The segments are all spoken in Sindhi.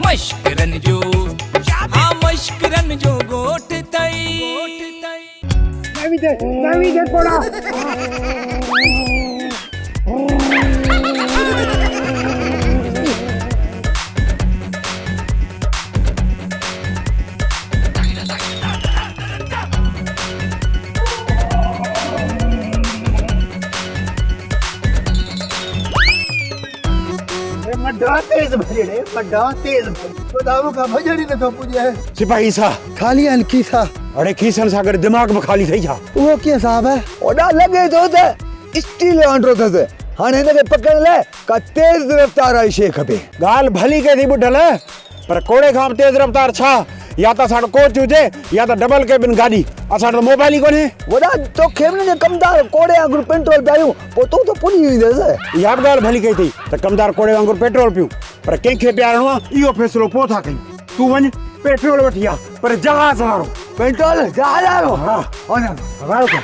مشڪرن جو ها مشڪرن جو ڳوٺ اٿئي. نه ويندي نه ويندي ڪوڙا. مڍا تيز ڀڄ ڙي مڍا تيز ڀڄ خدا مون کان ڀڄڻ ئي نٿو پڄي. سپاهي صاحب. خالي آهن کيسا. اڙي کيسن سان گڏ دماغ به خالي اٿئي ڇا؟ اهو ڪيئن صاحب؟ اوڏانهن لڳي ٿو ته اسٽيل جو آنڊرو اٿس. هاڻي هن کي پڪڙڻ لاء ڪا تيز رفتار واري شيء کپي. ڳالهه ڀلي ڪئي اٿئي ٻڍل، پر ڪوڙي کان به تيز رفتار ڇا؟ يا ته اسان وٽ ڪوچ هجي يا ته ڊبل ڪيبن گاڏي. اسان وٽ ته موبائل ئي ڪونهي. وڏا توکي به نه ڪمدار ڪوڙي وانگر پيٽرول پياريون پوء تون ته پڄي ويندس. اها به ڳالهه ڀلي ڪئي اٿئي ته ڪمدار ڪوڙي وانگر پيٽرول پيون، پر ڪنهن کي پيارڻو آهي اهو فيصلو پوء ٿا ڪيون. تون وڃ پيٽرول وٺي آ پر جهاز وارو. پيٽرول جهاز وارو؟ ها وارو ڪر.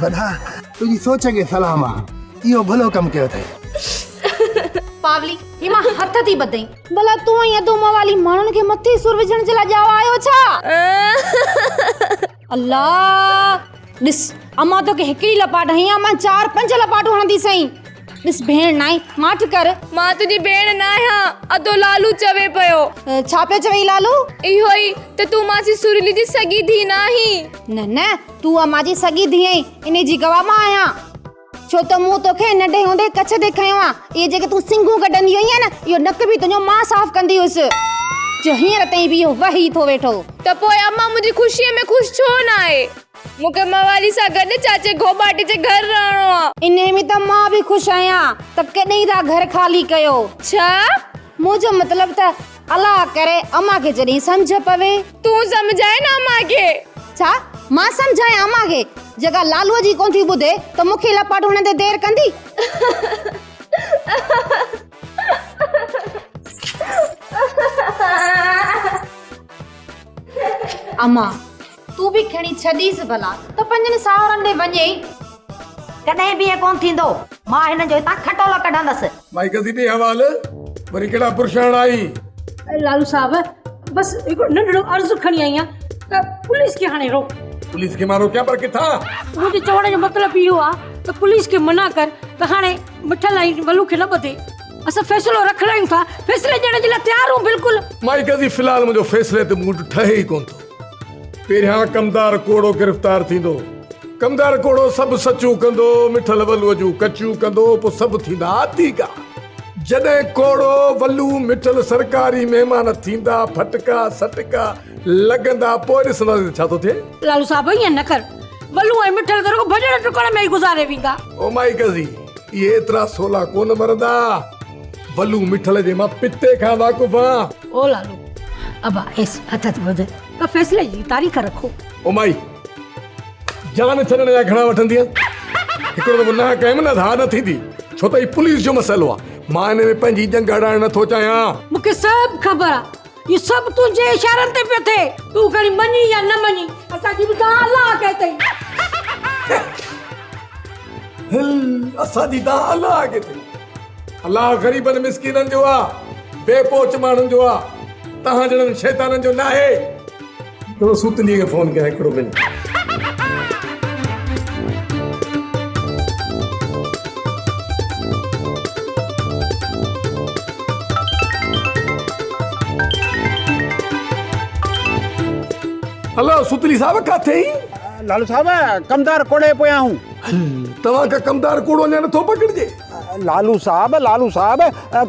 وڏا تنهنجي سوچ کي سلام آ اهو ڀلو ڪم ڪيو اٿئي. پاولي هي مان هٿ ٿي ٻڌئين. ڀلا تون ۽ اڌو موالي ماڻهن کي مٿي سر وجهڻ جي لاء ڄاوا آهيو ڇا؟ الله ڏس امان توکي هڪڙي لپاٽ هنئي آ مان چار پنج لپاٽون هڻنديسئين. ڏس ڀيڻ ناهي ماٺ ڪر. مان تنهنجي ڀيڻ ناهيان ادو لالو چوي پيو. ڇا پيو چوي لالو؟ اهو ئي ته تون ماسي سريلي جي سڳي ڌيء ناهين. نه نه تون امان جي سڳي ڌيء آهين انهي جي گواهه مان آهيان. ڇو ته مون توکي ننڍي هوندي ڪڇ تي کنيو آ. اهي جيڪي تون سنگهون ڪڍندي هئينء نه اهو نڪ به تنهنجو مان صاف ڪندي هيس. جو هينئر تائين به اهو وهي ٿو ويٺو. ته پوء امان منهنجي خوشيء ۾ خوش ڇو ناهي؟ مون کي موالي سان گڏ چاچي گهوٻاٽي جي گهر رهڻو آ. انهيء ۾ ته مان به خوش آهيان ته ڪڏهن ٿا گهر خالي ڪيو. ڇا؟ منهنجو مطلب ته الله ڪري امان کي جڏهن سمجهه پوي. تون سمجهائي نه امان کي. ڇا؟ مان سمجهايان امان کي؟ جيڪا لالوء جي ڪونه ٿي ٻڌي ته مون کي لپاٽ هڻندي دير ڪندي؟ امان! تون به کڻي ڇڏيس ڀلا ته پنهنجن ساهرن ڏي وڃي. ڪڏهن به ائين ڪونه ٿيندو. مان هنن جو هتان کٽولو ڪڍندس. مائي قضي ڏي حوال، وري ڪهڙا برش هڻڻا آهين؟ لالو صاحب، بس هڪڙو ننڍڙو عرض کڻي آئي آهيان ته پوليس کي هاڻي روڪ. پوليس کي مان روڪيان پر ڪٿان؟ منهنجي چوڻ جو مطلب اهو آهي ته پوليس کي منع ڪر ته هاڻي مٺل ۽ ولو کي نه ٻڌي. اسان فيصلو رکرايون ٿا، فيصلي ڏيڻ جي لاء تيار آهيون بلڪل. مائي قضي في الحال منهنجو فيصلي تي موڊ ٺهي ئي ڪونه ٿو. پهريان ڪمدار ڪوڙو گرفتار ٿيندو. ڪمدار ڪوڙو سڀ سچون ڪندو، مٺل ولوء جون ڪچيون ڪندو، پوء سڀ ٿيندا ٺيڪ آ. جڏهن ڪوڙو، ولو، مٺل سرڪاري مهمان ٿيندا، ڦٽڪا سٽڪا لڳندا، پوء ڏسنداسين ته ڇا ٿو ٿئي. لالو صاحب ائين نه ڪر، ولو ۽ مٺل ته رڳو ڀڄڻ ڊڪڻ ۾ ئي گذاري ويندا. او مائي قضي، اهي ايترا سولا ڪونه مرندا. ولو مٺل جي مان پتي کان واقف آن. او لالو، ابا ايس هٿ هٿ ٻڌ ته فيصلي جي تاريخ رکو. او مائي، جان ڇڏڻ جا گهڻا وٺندينء؟ هڪڙو دفعو نه ڪيم نه ته ها نه ٿيندي، ڇو ته هي پوليس جو مسئلو آ. مان ان ۾ پنهنجي ڄنگهه اڙائڻ نه ٿو چاهيان. مون کي سڀ خبر آ. اهو سڀ تنهنجي اشارن تي پيو ٿئي. تون کڻي مڃين يا نه مڃين، اسان جي به دانهن الله کي اٿئي. هل، اسان جي دانهن الله کي اٿئي. الله غريبن مسڪينن جو آ، بي پهچ ماڻهن جو آ، توهان جهڙن شيطانن جو ناهي. ٿورو سوتليء کي فون ڪيان هڪڙو منٽ. هلو سوتلي صاحب ڪاٿي آهين؟ لالو صاحب ڪمدار ڪوڙي پويان هون. هل توهان کان ڪمدار ڪوڙو اڃا نٿو پڪڙجي. لالو صاحب لالو صاحب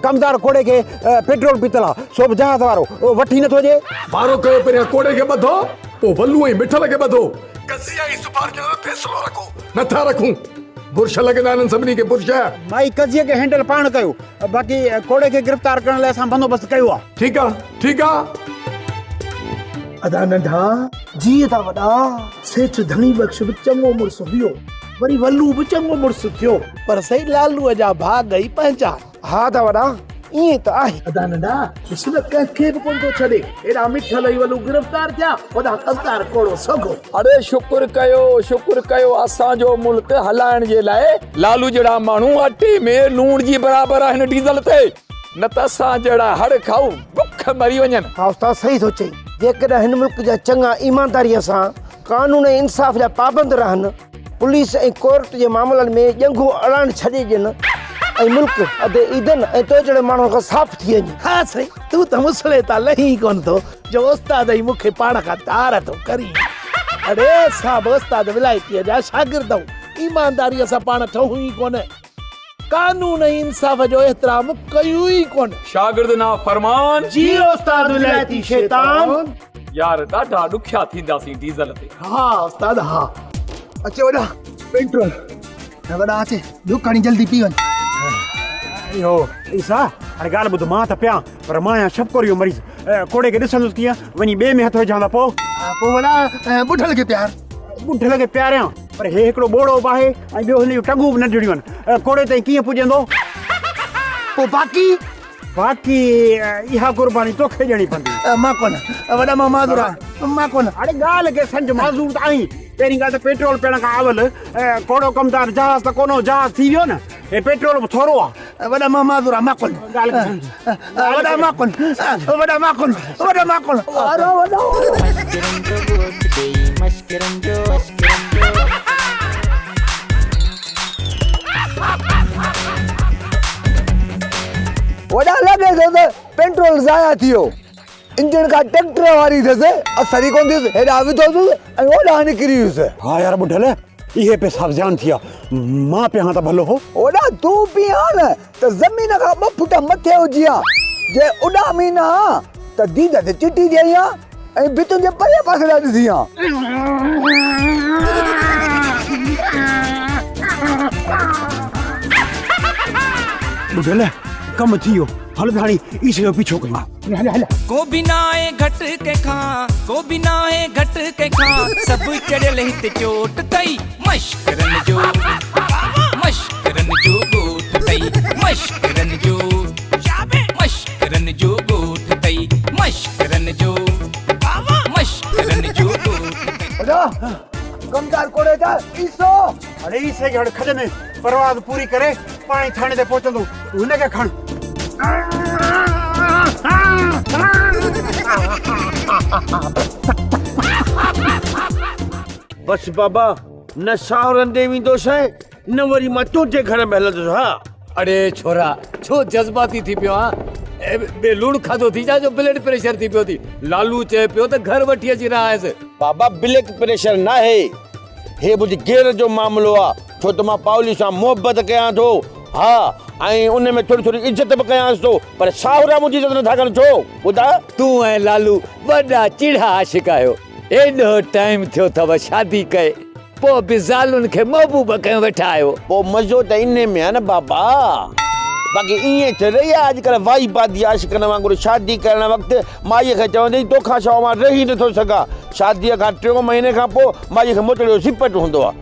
ڪمدار ڪوڙي کي پيٽرول پيتل آ سو به جهاز وارو وٺي نٿو ڏي. وارو ڪيو پهريان ڪوڙي کي ٻڌو پوء ولو ۽ مٺل کي ٻڌو. قضيا ۽ سفارش جو فيصلو رکو نٿا رکون برش لڳندا انهن سڀني کي برش. مائي قضيي کي هينڊل پاڻ ڪيو باقي ڪوڙي کي گرفتار ڪرڻ لاء اسان بندوبست ڪيو آ. ٺيڪ آ ٺيڪ آ. ادا ننڍا جيئن ٿا وڏا سيٺ ڌڻي بخش به چڱو مڙس هيو. وري ولو به چڱو مڙس ٿيو. پر سائين لالوء جا ڀاڳ ئي پنهنجا. ها ادا وڏا ائين ته آهي. ادا ننڍا ڏس نه ڪنهن کي به ڪونه ٿو ڇڏي. هيڏانهن مٺل ۽ ولو گرفتار ٿيا هوڏانهن قصدار ڪوڙو سگهو. اڙي شڪر ڪيو شڪر ڪيو اسان جو ملڪ هلائڻ جي لاء لالو جهڙا ماڻهو اٽي ۾ لوڻ جي برابر آهن ڊيزل تي. نه ته اسان جهڙا هڙ کائو بک مري وڃن. ها استاد صحيح ٿو چئين. جيڪڏهن هن ملڪ جا چڱا ايمانداريء سان قانون ۽ انصاف جا پابند رهن، پوليس ۽ ڪورٽ جي معاملن ۾ ڄنگهون اڙائڻ ڇڏي ڏين ۽ ملڪ ادي عيدن ۽ تو جهڙن ماڻهن کان صاف ٿي وڃي. ها سائين تون ته مسلي تان لهين ئي ڪونه ٿو جو استاد ئي مون کي پاڻ کان ڌار ٿو ڪرين. اڙي اسان به استاد ولايتيء جا شاگرد آهيون، ايمانداريء سان پاڻ ٺهون ئي ڪونه. قانون ۽ انصاف جو احترام ڪيون ئي ڪونه. شاگرد نافرمان. جي استاد ولايتي شيطان. يار ڏاڍا ڏکيا ٿينداسين ڊيزل تي. ها استاد ها. اچي وڏا پيٽرول نه وڏا اچي ڏک کڻي جلدي پي وڃ. اهو عيسيٰ هاڻي ڳالهه ٻڌ مان ته پيان پر مان آهيان شفقوري جو مريض ڪوڙي کي ڏسندس ڪيئن وڃي ٻئي ۾ هٿ وجهان ته پوء. پوء وڏا ٻڍل کي پيار. ٻڍل کي پياريان پر هي هڪڙو ٻوڙو به آهي ۽ ٻيو هن جون ٽنگون به ننڍڙيون آهن ڪوڙي تائين ڪيئن پڄندو؟ پوء باقي؟ باقي اها قرباني توکي ڏيڻي پوندي. مان ڪونه وڏا مان معذور آهيان مان ڪونه. اڙي ڳالهه کي سمجهه معذور ته آهين پهرين ڳالهه ته پيٽرول پيئڻ کان اول ڪوڙو ڪمدار جهاز ته ڪونه هو جهاز ٿي ويو نه هي پيٽرول به ٿورو آ. وڏا مان معذور آهيان مان ڪونه. ڳالهه کي سمجهه. وڏا مان ڪونه وڏا مان ڪونه وڏا مان ڪونه. وارو وڏا. مشڪرن جو ڳوٺ ڏيئي مشڪرن جو مشڪرن جو. وڏا لڳي ٿو ته پيٽرول ضايع ٿي ويو. انجڻ ڪا ٽريڪٽر واري اٿس، اثر ئي ڪونه ٿيس، هيڏانهن وڌوس ۽ هوڏانهن نڪري ويس. ها يار ٻڍل، اهي پئسا به زيان ٿي ويا، مان پيان ها ته ڀلو هو. هوڏانهن تون پيئين ها نه ته زمين کان ٻه فوٽ مٿي هجين ها، جي اڏامين نه ها ته ديد تي چٽي ڏئين ها ۽ ڀتين جي پرئين پاسي ڏانهن ڏسين ها. ٻڍل، ڪم ٿي ويو، هل ته هاڻي عيسي جو پيڇو ڪيون. هل هل. ڪو به ناهي گهٽ ڪنهن کان، ڪو به ناهي گهٽ ڪنهن کان، سڀ چڙهيل هت چوٽ تئي، مشڪرن جو، مشڪرن جو ڳوٺ تئي، مشڪرن جو، مشڪرن جو ڳوٺ تئي، مشڪرن جو، مشڪرن جو ڳوٺ تئي. وڏا ڪمدار ڪوڙي ته عيسو. اڙي عيسي کي هڙ کڏ ۾ پرواز پوري ڪري پاڻ ئي ٿاڻي تي پهچندو، تون هن کي کڻ. بس بابا نه ساهرن ڏي ويندوسين نه وري مان تنهنجي گهر ۾ هلندس ها. اڙي ڇورا ڇو جذباتي ٿي پيو آن بي لوڻ کاڌو ٿي ڇا جو بلڊ پريشر ٿي پيو ٿي لالو چئي پيو ته گهر وٺي اچي رهائيس. بابا بلڊ پريشر ناهي هي منهنجي غير جو معاملو آ ڇو ته مان پاولي سان محبت ڪيان ٿو ها ۽ ان ۾ ٿوري ٿوري عزت به ڪيانس ٿو پر ساهرا منهنجي عزت نٿا ڪن ڇو ٻڌاء. تون ۽ لالو وڏا چڙها عاشق آهيو ايڏو ٽائيم ٿيو اٿو شادي ڪئي پوء به زالن کي محبوب ڪيون ويٺا آهيو. پوء مزو ته انهي ۾ آ نه بابا. باقي ائين ٿي رهي آ اڄڪلهه وائي بادي عاشقن وانگر شادي ڪرڻ وقت مائيء کي چوندي توکان سواء مان رهي نٿو سگهان. شاديء کان ٽيون مهيني کان پوء مائيء کي موچڙي جو سپٽ هوندو آ.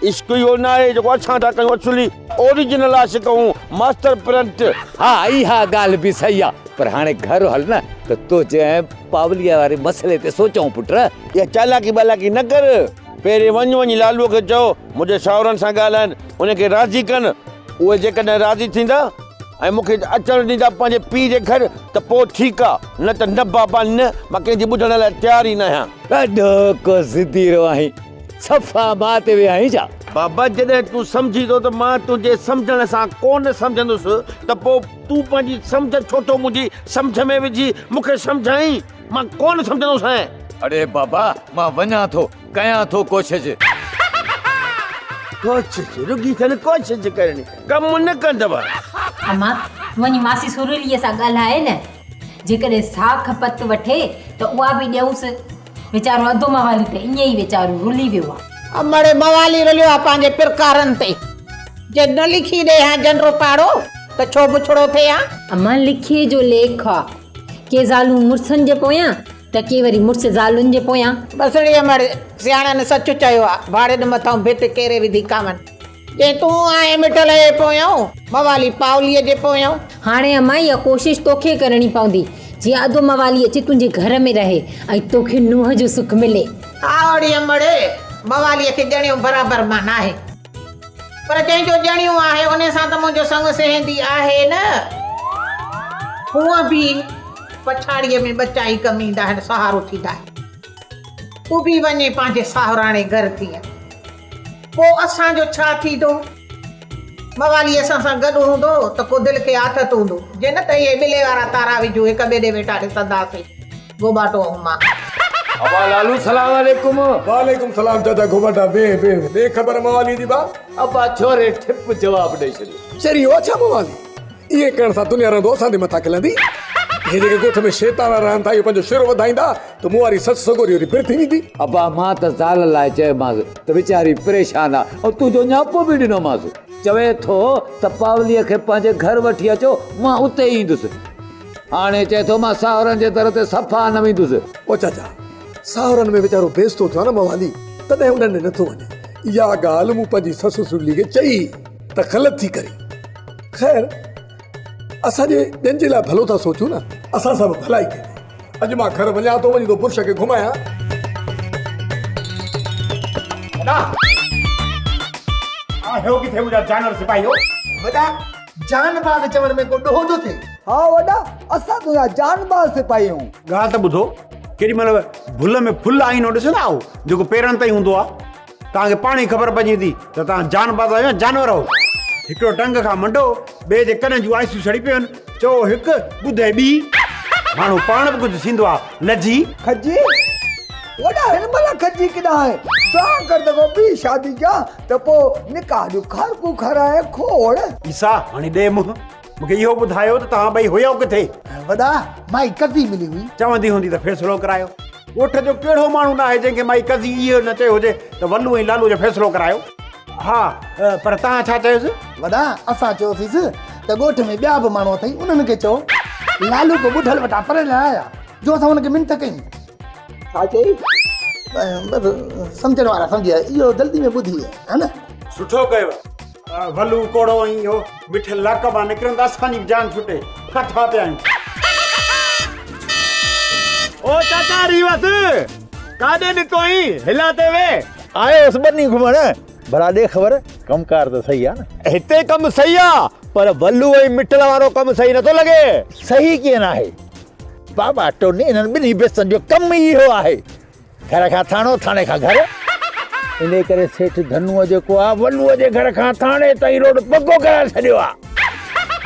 عشق اهو ناهي جيڪو اسان ٿا ڪيون اصلي اوريجنل عاشق هون ماستر پرنٽ. ها اها ڳالهه به صحيح آ پر هاڻي گهر هل نه ته تنهنجي ۽ پاوليء واري مسئلي تي سوچون پٽ. اها چالاڪي ٻالاڪي نه ڪر. پهرين وڃ وڃي لالوء کي چئو منهنجي ساهرن سان ڳالهائن انهن کي راضي ڪن. اهي جيڪڏهن راضي ٿيندا ۽ مون کي اچڻ ڏيندا پنهنجي پيء جي گهر ته پوء ٺيڪ آ نه ته نه بابا نه مان ڪنهن جي ٻڌڻ لاء تيار ئي ناهيان. ڏاڍو ڪو ضدي رو آهين. صفا مان تي ويا آهين ڇا؟ بابا جڏهن تون سمجهين ٿو ته مان تنهنجي سمجهڻ سان ڪونه سمجهندس ته پوء تون پنهنجي سمجهه ڇو ٿو منهنجي سمجهه ۾ وجهي مون کي سمجهائين؟ مان ڪونه سمجهندوسانء. اڙي بابا مان وڃان ٿو، ڪيان ٿو ڪوشش. ڪوشش، رڳي اٿن ڪوشش ڪرڻي، ڪم نه ڪندؤ. امان، تون وڃي ماسي سريليء سان ڳالهاء نه، جيڪڏهن ساک پت وٺي ته اها به ڏيونس. ويچارو اڌو موالي ته ائين ئي ويچارو رلي ويو آ. امڙ موالي رليو آ پنهنجي پرڪارن تي. جي نه لکي ڏي ها جنڊو پاڙو ته ڇو بڇڙو ٿئي ها. امان لکي جو ليک آ. ڪي زالون مڙسن جي پويان ته ڪي وري مڙس زالن جي پويان. بس ڙي امڙ سياڻن سچ چيو آ ڀاڙين مٿئون ڀت ڪيري وڌي ڪاون. جي تون آهين مٺل جي پويان، موالي پاوليء جي پويان. هاڻي امان اها ڪوشش توکي ڪرڻي پوندي، جيئن اڌو موالي اچي تنهنجي گهر ۾ رهي ۽ توکي نونهن جو سک ملي. ها اڙي امڙ، مواليء کي ڄڻيو برابر مان ناهي، پر جنهن جو ڄڻيو آهي، انهي سان ته منهنجو سڱ سهندي آهي نه. هونء به پڇاڙيء ۾ ٻچا ئي ڪم ايندا آهن، سهارو ٿيندا آهن. تون به وڃي پنهنجي ساهراڻي گهر ٿيء. پوء اسان جو ڇا ٿيندو؟ موالي اسان سان گڏ هوندو ته ڪو دل کي آٿت هوندو، جي نه ته اهي ٻلي وارا تارا وجهون هڪ ٻئي ڏي ويٺا ڏسنداسين. گهوٻاٽو ۽ مان. ابا لالو سلام عليڪم. وعليڪم سلام چاچا گهوٻاٽا ويهه ويهه ڏي خبر موالي جي ڀاء. ابا ڇوري ٺپ جواب ڏئي ڇڏيو. چريو آ ڇا موالي؟ ائين ڪرڻ سان دنيا رهندو اسان جي مٿان کلندي. هي جيڪي ڳوٺ ۾ شيطان رهن ٿا اهي پنهنجو شر وڌائيندا ته مون واري سس سڳوري وري بر ٿي ويندي. ابا مان ته زال لاء چيومانس ته ويچاري پريشان آ ۽ تنهنجو نياپو به ڏنومانس. چوي ٿو ته پاوليء کي پنهنجي گهر وٺي اچو مان اتي ايندس. هاڻي چئي ٿو مان ساهورن جي در تي صفا نه ويندس. او چاچا ساهورن ۾ ويچارو بيستو ٿيو آ نه موالي تڏهن انهن ڏي نٿو وڃي. اها ڳالهه مون پنهنجي سس سرلي کي چئي ته غلط ٿي ڪرين. خير اسان جي ٻين جي لاء ڀلو ٿا سوچون نه اسان سان به ڀلائي ٿيندي. اڄ مان گهر وڃان ٿو وڃي ٿو برش کي گهمايان. وڏا آهيو ڪٿي منهنجا جانور سپاهيو. وڏا جانباز چوڻ ۾ ڪو ڏوهه ٿو ٿئي. ها وڏا اسان تنهنجا جانباز سپاهي آهيون. ڳالهه ته ٻڌو ڪيڏي مهل ڀل ۾ ڦل آئينو ڏسندا آهيو جيڪو پيرن تائين هوندو آهي. توهان کي پاڻ ئي خبر پئجي ويندي ته توهان جانباز آهيو يا جانور آهيو. هڪڙو ٽنگ کان منڊو، ٻئي جي ڪنن جون آئسيون سڙي پيون آهن. چئو هڪ، ٻڌي ٻي. ماڻهو پاڻ به ڪجهه ٿيندو آهي. لجي. کجي؟ وڏا هن مهل کجي ڪيڏانهن آهي؟ دعا ڪر ته ڪو ٻي شادي ڪيان ته پوء نڪاح جون کارڪون کارايان کوڙ. عيسيٰ، هاڻي ڏي منهن. مون کي اهو ٻڌايو ته توهان ٻئي هيؤ ڪٿي؟ وڏا، مائي قضي ملي هئي. چوندي هوندي ته فيصلو ڪرايو. ڳوٺ جو ڪهڙو ماڻهو ناهي جنهن کي مائي قضي اهو نه چيو هجي ته ولو ۽ لالو جو فيصلو ڪرايو. ها، پر توهان ڇا چيس؟ وڏا، اسان چيوسيس ته ڳوٺ ۾ ٻيا به ماڻهو اٿئي، انهن کي چئو. لالو ڪو ٻڍل وٽان پرڻيل آيا، جو اسان هن کي منٿ ڪئي. ڇا چئي؟ بس سمجهڻ وارا سمجهي ويا، اهو جلدي ۾ ٻڌي ويا، ها نه؟ سٺو ڪيو. ولو ڪوڙو ۽ اهو مٺل لاڪ مان نڪرن ته اسان جي به جان ڇٽي. ڦاٿا پيا آهيون. او چاچا ريوس! ڪاڏي نڪتو آهين؟ هلا تي وي. آيو هوس ٻني گهمڻ. ڀلا ڏي خبر، ڪم ڪار ته صحيح آ نه؟ هتي ڪم صحيح آ، پر ولو ۽ مٺل وارو ڪم صحيح نٿو لڳي. صحيح ڪيئن ناهي؟ بابا ٽوني، انهن ٻنهي بيستن جو ڪم ئي اهو آهي. گهر کان ٿاڻو، ٿاڻي کان گهر. انهيء ڪري سيٺ ڌنوء جيڪو آ، ولوء جي گهر کان ٿاڻي تائين روڊ پڪو ڪرائي ڇڏيو آ.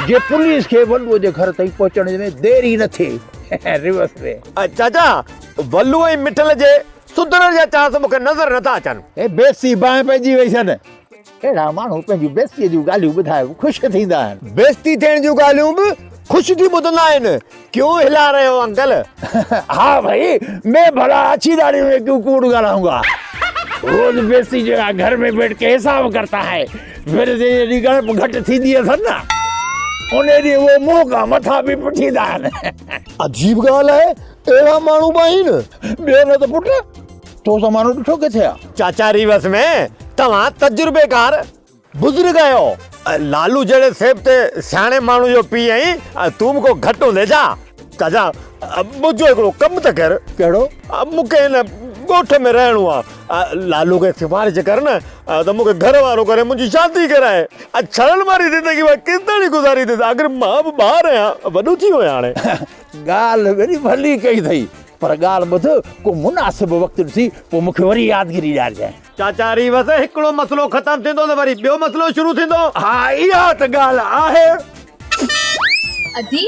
جي پوليس کي ولوء جي گهر تائين پهچڻ ۾ دير ئي نه ٿئي. ريورس ۾. چاچا، ولو ۽ مٺل جي سڌرڻ جا چانس مون کي نظر نٿا اچن. هي بيستي باهه پئجي وئي اٿن. اهڙا ماڻهو پنهنجون بيستيء جون ڳالهيون ٻڌائي به خوش ٿيندا آهن. بيستي ٿيڻ جون ڳالهيون به خوش ٿي ٻڌندا آهن. ڪيون هلا رهي هو انڪل؟ ها ڀئي، مين ڀلا اڇي داڙهي ۾ ڪيون ڪوڙ ڳالهائون گا. روز بيستي جيڪا گهر ۾ بيٺ ڪي حساب ڪرتا هي. ڦر جڏهن ڳڻپ گهٽ ٿيندي اٿن نه، ان ڏينهن اهو منهن کان مٿا به پٽيندا آهن. عجيب ڳالهه آهي، اهڙا ماڻهو به آهن. ٻيو نه ته پٽ، تو زمانو ڏٺو ڪٿي آ؟ چاچا ريوس ۾ توهان تجربيڪار بزرگ آهيو. لالو جهڙي سيب تي سياڻي ماڻهو جو پيء آهين، تون به ڪو گهٽ هوندين ڇا؟ چاچا منهنجو هڪڙو ڪم ته ڪر. ڪهڙو؟ مون کي هن ڳوٺ ۾ رهڻو آ. لالو کي سفارش ڪر نه ته مون کي گهر وارو ڪري منهنجي شادي ڪرائي. ڇڙل واري زندگي مان ڪيستاڻي گذاريندس. آخر مان به ٻار آهيان، وڏو ٿي ويو آهيان هاڻي. ڳالهه وري ڀلي ڪئي اٿئي. پر ڳالهه ٻڌ، ڪو مناسب وقت ڏسي پوء مون کي وري يادگيري ڏيارجانء. چاچا ريوس، هڪڙو مسئلو ختم ٿيندو ته وري ٻيو مسئلو شروع ٿيندو. ها اها ته ڳالهه آهي. ادي،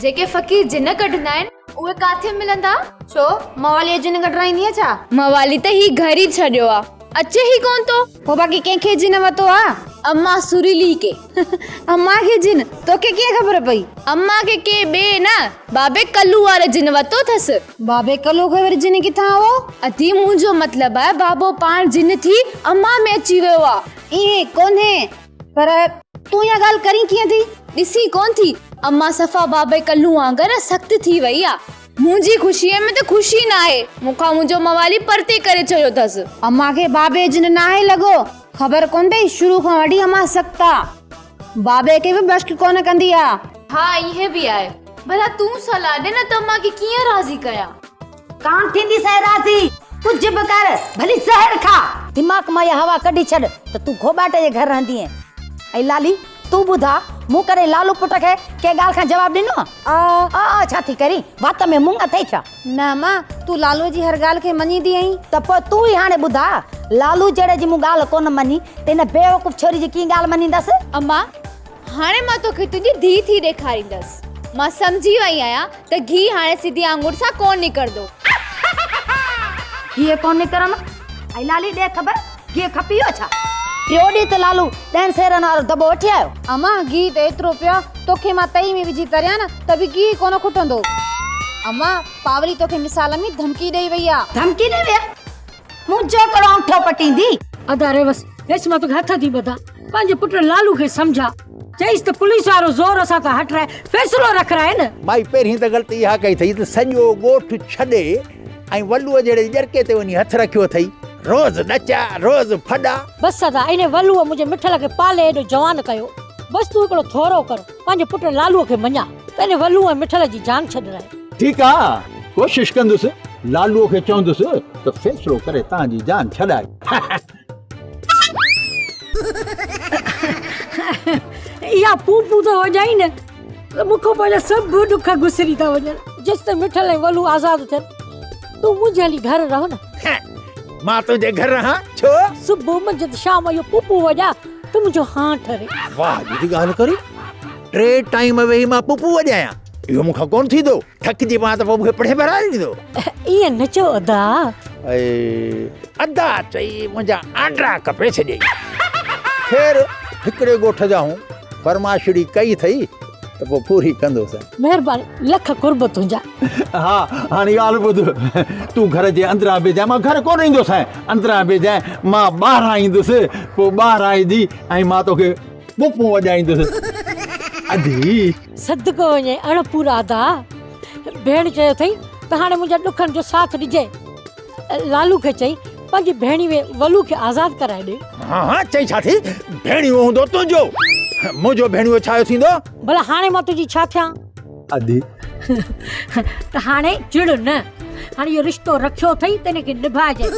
جيڪي فقير جن ڪڍندا آهن، اهي ڪاٿي ملندا؟ ڇو، مواليء جن ڪڍرائيندينء ڇا؟ موالي ته هي گهر ئي ڇڏيو آ. اچي ئي ڪونه ٿو. پوء باقي ڪنهن کي جن وتو آ؟ اما سريلي کي. اما کي جن؟ توکي ڪيئن خبر پئي؟ اما کي ڪنهن ٻئي نه، بابي ڪلو واري جن وتو اٿس. بابي ڪلو کي وري جن ڪٿان هئو؟ ادي منهنجو مطلب آهي بابو پاڻ جن ٿي اما ۾ اچي ويو آ. ائين ڪونهي، پر تون اها ڳالهه ڪرين ڪيئن ٿي؟ ڏسين ڪونه ٿي، اما صفا بابي ڪلو وانگر سخت ٿي وئي آ. منهنجي خوشيء ۾ ته خوشي ناهي، مون کان منهنجو موالي پرتي ڪري ڇڏيو اٿس. اما کي بابي جن ناهي لڳو، خبر ڪونه اٿئي شروع کان وٺي اما سخت آ. بابي کي به بشڪ ڪونه ڪندي آ. ها ائين به آهي. ڀلا تون صلاح ڏي نه ته اما کي ڪيئن راضي ڪيان. ڪانه ٿينديسانء راضي، ڪجهه به ڪر، ڀلي زهر کاء. دماغ مان اها هوا ڪڍي ڇڏ ته تون گهوٻاٽ جي گهر رهندينء. ۽ لالي! تون ٻڌاء، مون ڪڏهن لالو پٽ کي ڪنهن ڳالهه کان جواب ڏنو آ؟ آ آ ڇا ٿي ڪرين؟ وات ۾ مڱ اٿئي ڇا؟ نه امان، تون لالوء جي هر ڳالهه کي مڃيندي آهين. ته پوء تون ئي هاڻي ٻڌاء، لالو جهڙي جي مون ڳالهه ڪونه مڃي ته هن بيوقوف ڇوري جي ڪيئن ڳالهه مڃيندس؟ امان، هاڻي مان توکي تنهنجي ڌيء ٿي ڏيکاريندس. مان سمجهي وئي آهيان ته گيهه هاڻي سڌي آڱر سان ڪونه نڪرندو. گيهه ڪونه نڪرندو؟ ۽ لالي ڏي خبر، گيهه کپي ويو ڇا؟ ٽيون ڏينهن ته لالو ڏهن سيرن وارو دٻو وٺي آيو. امان، گيهه ته ايترو پيو آ، توکي مان تئي ۾ وجهي تريان نه ته به گيهه ڪونه کٽندو. امان، پاولي توکي مثال ۾ ڌمڪي ڏئي وئي آ. ڌمڪي ڏئي وئي آ؟ منهنجو ڪهڙو آڱوٺو پٽيندي؟ ادا ريوس، هيس مان توکي هٿ ٿي ٻڌان، پنهنجي پٽ لالو کي سمجهاء. چئيس ته پوليس وارو زور اسان تان هٽرائي فيصلو رکرائي نه. مائي پهرين ته غلطي اها ڪئي اٿئي ته سڄو ڳوٺ ڇڏي ۽ ولوء جهڙي ڄرڪي تي وڃي هٿ رکيو اٿئي. روز ڏچا، روز ڦڏا. بس ادا، انهي ولوء منهنجي مٺل کي پالي ايڏو جوان ڪيو. بس تون هڪڙو ٿورو ڪر، پنهنجي پٽ لالوء کي مڃاء ته انهي ولوء ۽ مٺل جي جان ڇڏرائي. ٺيڪ آ، ڪوشش ڪندس، لالوء کي چوندس ته فيصلو ڪري تان جي جان ڇڏائي. اها پون پون ٿو وڄائين نه ته مون کان پنهنجا سڀ ڏک گسري ٿا وڃن. جيستائين مٺل ۽ ولو آزاد ٿين، تون منهنجي هلي گهر رهه نه. مان تنهنجي گهر رهان؟ ڇو؟ صبح، منجهند، شام اهو پون پون وڄاء ته منهنجو هانء ٺري. واهه جي ڳالهه ڪرين، ٽي ٽائيم ويهي مان پون پون وڄايان، اهو مون کان ڪونه ٿيندو. ٿڪجي پوان ته پوء مون کي پڙهي ڀرائي ڏيندو. ائين نه چئو ادا. اي ادا چئي منهنجا آنڊرا ڪپي ڇڏيئي. خير هڪڙي ڳوٺ جا هون، فرمائشڙي ڪئي اٿئي ته پوء پوري ڪندوسين. مهرباني لک قرب تنهنجا. ها هاڻي ڳالهه ٻڌ، تون گهر جي اندران بيهجانء، مان گهر ڪونه ايندوسانء، اندران بيهجانء، مان ٻاهران ايندس، پوء ٻاهران ايندي ۽ مان توکي پوپون وڄائيندس. ادي. صدقو وڃي اڻ پورا ادا. ڀيڻ چيو اٿئي ته هاڻي منهنجا ڏکن جو ساٿ ڏجي. لالو کي چئي پنهنجي ڀيڻيوي ولو کي آزاد ڪرائي ڏي. ها ها چئي ڇا ٿي؟ ڀيڻيوو هوندو تنهنجو، منهنجو ڀيڻيوو ڇا جو ٿيندو؟ ڀلا هاڻي مان تنهنجي ڇا ٿيان؟ ادي. ته هاڻي چڙ نه. هاڻي اهو رشتو رکيو اٿئي تنهن کي نڀائجانء.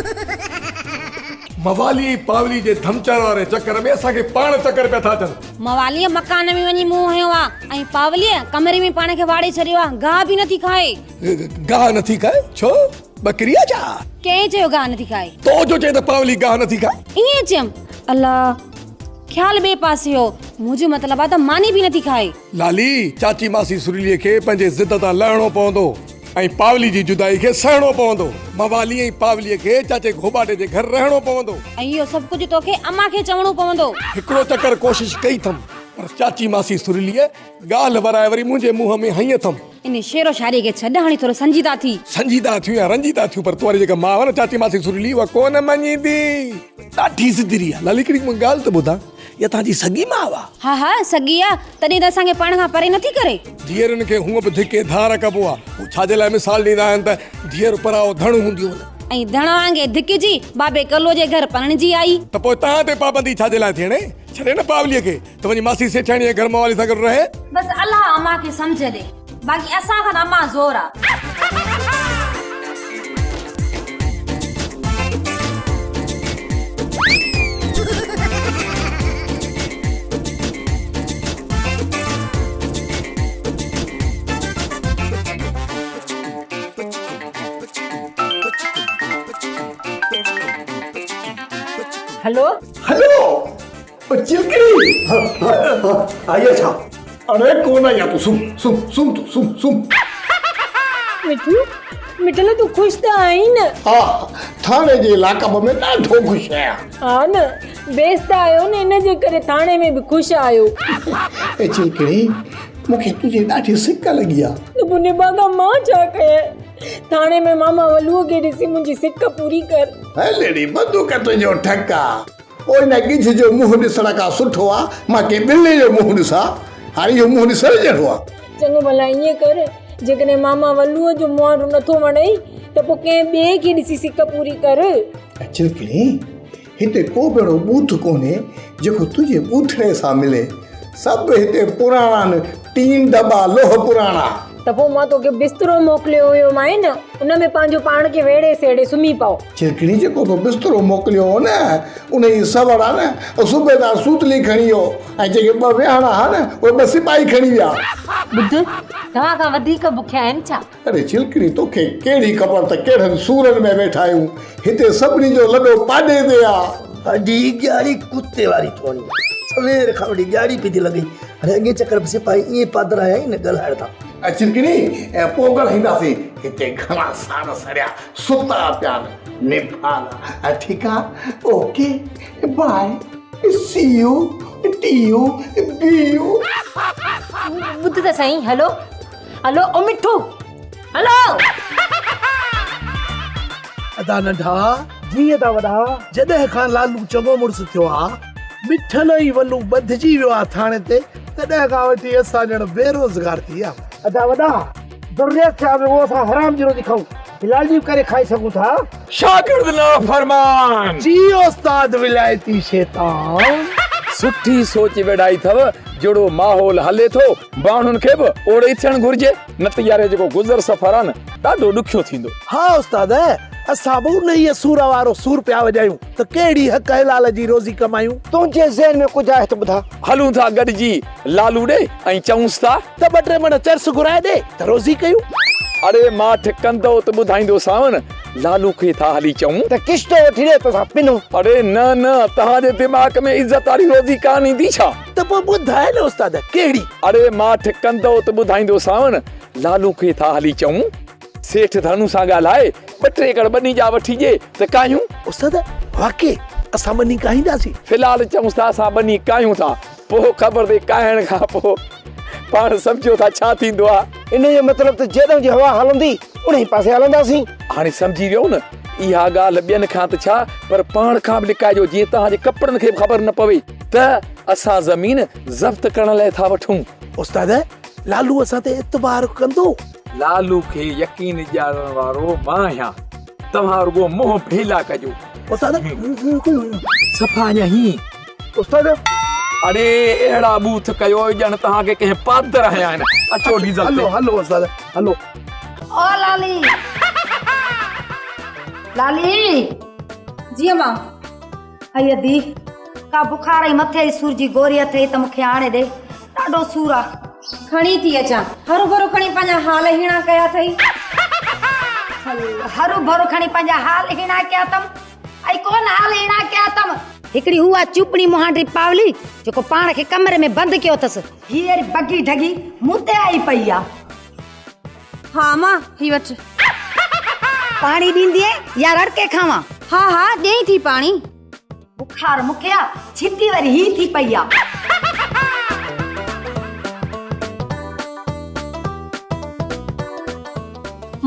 موالي ۽ پاولي جي ڌمچر واري چڪر ۾ اسان کي پاڻ چڪر پيا ٿا اچن. مواليء مڪان ۾ وڃي منهن هنيو آ ۽ پاوليء ڪمري ۾ پاڻ کي واڙي ڇڏيو آ، گاهه به نٿي کائي. گاهه نٿي کائي؟ ڇو؟ ٻڪري آ ڇا؟ ڪنهن چيو گاهه نٿي کائي؟ تو جو چئين ته پاولي گاهه نٿي کائي. ائين چيم؟ الا! خيال ٻئي پاسي هو. منهنجو مطلب آ ته ماني به نٿي کائي. لالي، چاچي ماسي سريليء کي پنهنجي ضد تان لهڻو پوندو ۽ پاولي جي جدائي کي سهڻو پوندو. موالي ۽ پاوليء کي چاچي گهوٻاٽي جي گهر رهڻو پوندو. ۽ اهو سڀ ڪجهه توکي امان کي چوڻو پوندو. هڪڙو چڪر ڪوشش ڪئي ٿم، پر چاچي ماسي سريليء ڳالهه ورائي وري منهنجي منهن ۾ هنئي اٿم. ان شعر و شاعريء کي ڇڏ، هاڻي ٿورو سنجيده ٿي. سنجيده ٿيون يا رنجيده ٿيون، پر تو واري جيڪا ماء آهي نه چاچي ماسي سريلي، اها ڪونه مڃيندي. ڏاڍي ضدري آهي. لالي هڪڙي مون کي ڳالهه ته ٻڌاء، اها توهان جي سڳي ماء آهي؟ ها ها سڳي آ، تڏهن ته اسان کي پاڻ کان پري نٿي ڪري. ڌيئرن کي هونء به ڌڪي ڌار ڪبو آ. هو ڇا جي لاء مثال ڏيندا آهن ته ڌيئر پرائو ڌڻ هونديون آهن. ۽ ڌڻ وانگي ڌڪجي بابي ڪلوء جي گهر پرڻجي آئي. ته پوء تان تي پابندي ڇا جي لاء ٿيڻي؟ ڇڏي نه پاوليء کي ته وڃي ماسي سيٺياڻيء جي گهر موالي سان گڏ رهي. بس الله امان کي سمجهه ڏي. باقي اسان کان ته امان زور آ. هلو. هلو. او چلڪڙي آئي آ ڇا؟ اڙي ڪونه آئي آ تون سم سم سم تون سم سم. مٺو مٺل تون خوش ته آهين نه؟ ها ٿاڻي جي لاڪپ ۾ ڏاڍو خوش آهيان. ها نه بيس ته آهيو نه ان جي ڪري ٿاڻي ۾ به خوش آهيو. اي چلڪڙي مون کي تنهنجي ڏاڍي سڪ لڳي آ. ته پوء نڀاڳا مان ڇا ڪيان؟ ٿاڻي ۾ ماما ولوء کي ڏسي منهنجي سڪ پوري ڪر. هل اڙي بندوق تنهنجو ٺڪ آ. پوء ان ڳجهه جو منهن ڏسڻ کان سٺو آ مان ڪنهن ٻلي جو منهن ڏسان. هاڻي اهو منهن ڏسڻ جهڙو آ. چڱو ڀلا ائين ڪر، جيڪڏهن ماما ولوء جو مهانڊو نٿو وڻئي ته پوء ڪنهن ٻئي کي ڏسي سڪ پوري ڪر. چلڪڻي، هتي ڪو به اهڙو ٻوٿ ڪونهي جيڪو تنهنجي ٻوٿڙي سان ملي. سڀ هتي پراڻا آهن، ٽين دٻا لوهه پراڻا. ته پوء مان توکي بسترو موڪليو هيو مانء نه، ان ۾ پنهنجو پاڻ کي ويڙهي سيڙهي سمهي پئو. چرڪڻي جيڪو تو بسترو موڪليو هو نه، ان جي سوڙ آ نه، صوبيدار سوتلي کڻي ويو ۽ جيڪي ٻه ويهاڻا ها نه، اهي ٻه سپاهي کڻي ويا. ٻڌ، توهان کان وڌيڪ بکيا آهن ڇا؟ اڙي چلڪڻي توکي ڪهڙي خبر ته ڪهڙن سورن ۾ ويٺا آهيون، هتي سڀني جو لڏو پاڏي تي آ. اڙي ڳاڙهي ڪتي واري ٿوڻي، سوير کان وٺي ڳاڙهي پئي ٿي لڳي. هاڻي اڳئين چڪر به سپاهي ائين پادر آيا ئي نه ڳالهائڻ تان. چرڪڻي، پوء ڳالهائينداسين، هتي گهڻا ساڙ سڙيا ستا پيا آهن، نڀالا. ٺيڪ آ، okay, bye, see you, T U, B U. ٻڌ ته سهي، هلو. هلو او مٺو هلو. ادا ننڍا جي ادا وڏا جڏهن کان لالو چڱو مڙس ٿيو آ مٺل ۽ ولو ٻڌجي ويو آ ٿاڻي تي تڏهن کان وٺي اسان ڄڻ بيروزگار ٿي ويا. ادا وڏا ضروريت ڇا به اسان حرام جي روزي کائون حلال جي به ڪري کائي سگهون ٿا. شاگرد نافرمان! جي استاد ولايتي شيطان! سٺي سوچ ويڙهائي اٿو، جهڙو ماحول هلي ٿو، ماڻهن کي به اوڙو ئي ٿيڻ گهرجي، نه ته يار هي جيڪو گذر سفر آهي نه، ڏاڍو ڏکيو ٿيندو. ها استاد، اسان به انهيء سور وارو سور پيا وڄايون ته ڪهڙي حق حلال جي روزي ڪمايون. تنهنجي ذهن ۾ ڪجهه آهي ته ٻڌاء. هلون ٿا گڏجي لالو ڏي ۽ چئونس ٿا. ته ٻه ٽي مڻ چرس گهرائي ڏي ته روزي ڪيون. اڙي ماٺ ڪندؤ ته ٻڌائيندوسانو نه، لالو کي ٿا هلي چئون. ته ڪشتو وٺي ڏي ته اسان پنون. اڙي نه نه، توهان جي دماغ ۾ عزت واري روزي ڪانه ايندي ڇا؟ ته پوء ٻڌاء نه استاد، ڪهڙي؟ اڙي ماٺ ڪندؤ ته ٻڌائيندوسانو نه، لالو کي ٿا هلي چئون. سيٺ ڌنو سان ڳالهائي ٻه ٽي ايڪڙ ٻني جا وٺي ڏي ته ڪاهيون. استاد، واقعي اسان ٻني ڪاهينداسين؟ في الحال چئونس ٿا اسان ٻني ڪاهيون ٿا. پوء خبر اٿئي ڪاهڻ کان پوء پاڻ سمجهو ٿا ڇا ٿيندو آ. انهيء جو مطلب ته جيڏانهن جي هوا هلندي، انهيء پاسي هلنداسين. هاڻي سمجهي ويو نه؟ اها ڳالهه ٻين کان ته ڇا پر پاڻ کان به لڪائجو جيئن توهان جي ڪپڙن کي به خبر نه پوي ته اسان زمين ضبط ڪرڻ لاء ٿا وٺون. استاد، لالو اسان تي اعتبار ڪندو؟ لالو کي يقين ڏيارڻ وارو مان آهيان. توهان رڳو منهن ڀيلا ڪجو. استاد، صفا اڃا هين. استاد! اڙي اهڙا ٻوٿ ڪيو ڄڻ توهان کي ڪنهن پادر هنيا آهن. اچو ڊيزل تي. هلو هلو استاد هلو. او لالي لالي. جي امان. ائي ادي ڪا بخار ۽ مٿي جي سور جي گوري اٿئي ته مون کي آڻي ڏي ڏاڍو سور آ. کڻي ٿي اچان. هروڀرو کڻي پنهنجا حال هيڻا ڪيا اٿئي. هروڀرو کڻي پنهنجا حال هيڻا ڪيا اٿم. ائي ڪونه حال هيڻا ڪيا اٿم. هڪڙي اها چوپڻي مهانڊي پاولي جيڪو پاڻ کي ڪمري ۾ بند ڪيو اٿس. هيء بگي ڍڳي مون تي آئي پئي آ. ها امان هي وٺ. پاڻي ڏيندينء يا رڙڪي کاوان؟ ها ها ڏيئين ٿي پاڻي. بخار مون کي آ، ڇتي وري هي ٿي پئي آ.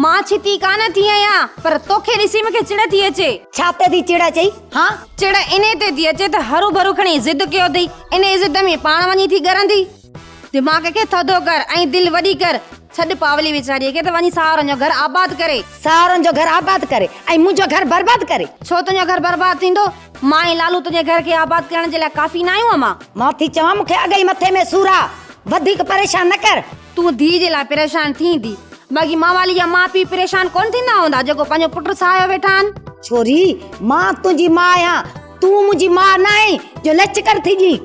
مان ڇتي ڪانه ٿي آهيان، پر توکي ڏسي مون کي چڙ ٿي اچي. ڇا تي ٿي چڙ اچئي، هان؟ چڙ انهي تي ٿي اچي ته هروڀرو کڻي ضد ڪيو اٿئي، انهي ضد ۾ پاڻ وڃي ٿي ڳرندي. دماغ کي ٿڌو ڪر ۽ دل وڏي ڪر. ڇڏ پاولي ويچاريء کي ته وڃي ساهرن جو گهر آباد ڪري. ساهرن جو گهر آباد ڪري ۽ منهنجو گهر برباد ڪري. ڇو تنهنجو گهر برباد ٿيندو؟ مان ۽ لالو تنهنجي گهر کي آباد ڪرڻ جي لاء ڪافي ناهيون امان؟ مان ٿي چوان مون کي اڳ ئي مٿي ۾ سور آ، وڌيڪ پريشان نه ڪر. تون ڌيء جي لاء پريشان ٿيندي، باقي ماوالي جا ماء پيء پريشان ڪونه ٿيندا هوندا جيڪو پنهنجو پٽ ساهيو ويٺا آهن. ڇوري، مان تنهنجي ماء آهيان، تون منهنجي ماء ناهين جو لچڪر ٿي ڏين.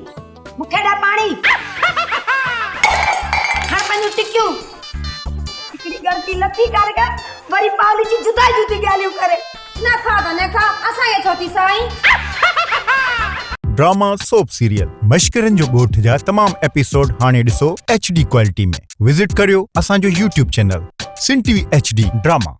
مون کي ڏي پاڻي. کڻ پنهنجون ٽڪيون. هڪڙي ڳڻتي لٿي ڪانه ڪا، وري پاولي جي جدا جدا ڳالهيون ڪري. نه کا ته نه کا، اسان کي ڇو ٿي سهائين. ڊراما سوپ سيريل مشڪرن جو ڳوٺ جا تمام ايپيسوڊ هاڻي ڏسو ايڇ ڊي ڪوالٽي ۾ وزٽ ڪريو اسان جو YouTube channel Sindh T V H D drama.